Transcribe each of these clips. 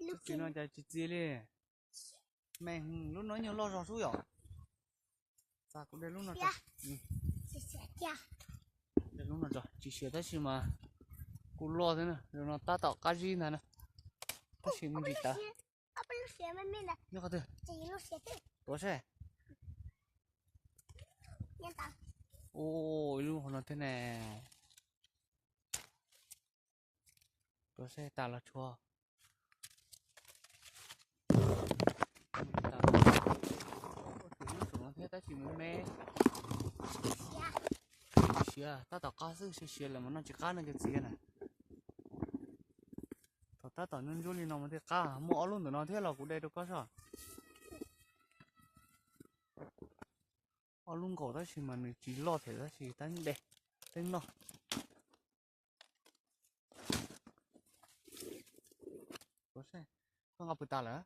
Tsis no cas tsis txi li. Me, lub no nyuag loj zog xwb yom. Kuv de lub no tso. De lub no tso, tsis siav tab sis mas kuj loj thiab na, no tab tom qab zib ntag na. Tab sis me ntsis tas. Nyob qhov twg? Tuav saib. Ua ib lub hauv no thiab ne. Tuav saib tas los tshuav. Tab sis me me. Siav tab tom qab xwb, siav siav lawm mas noj tsis qab no cov txiv na. Thaum tab tom ntsuab ntsuab li no mas thiaj qab, muaj ob lub ntawm no thiab los kuv de rau koj soj. Ob lub nkaus tab sis mas nws tsis loj thiab tab sis tab de teeb noj. Koj nqa pw tas lawm?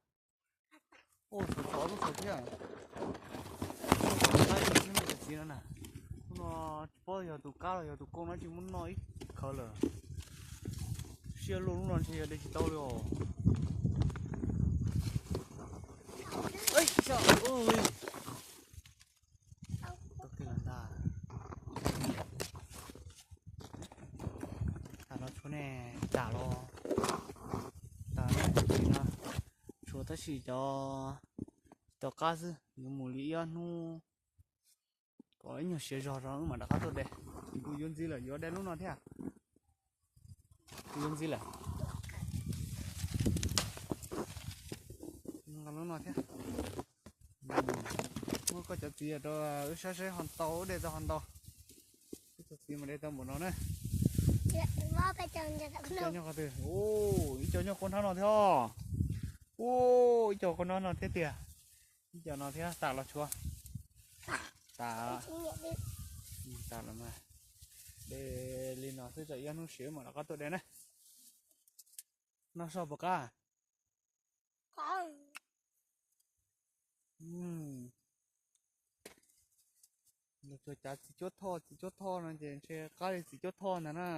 Ua, tshuav ob lub saud thiab. Lub no tsis paub yog tus kab los yog tus koob no tsis muab noj ib khawv lawm. Siab luaj lub no ntshe yog de tsis tau li os. Tau kiag los ntag. Tas los tshuav ne, tas los. Tas no, tshuav tab sis cov tsis tau qab xwb, yuav mus li ib ob hnub kom ib nyuag siav zog zog wb mam rov qab tuaj de. Kuv yuav ntxiv lawm, yuav de lub no thiab. Kuv yuav ntxiv lawm. Nqa lub no thiab. Muab koj cov txiv rau wb saib saib ho ntau, wb de tau ho ntau. Wb cov txiv mas de tau npaum no na. Ib co nyob qhov twg? Ib co nyob qhov no thiab os. Ua, ib co qhov no no thiab tiag. Ib co no thiab, tas los tshuav. Tas. Tas los mas. De li no xwb, tsam ib hnub siav mam rov qab tuaj de na. Noj soj puas qab? Los tsuas cav txiv cuab thoj, txiv cuab thoj no ces ntshe qab li txiv cuab thoj ntag na.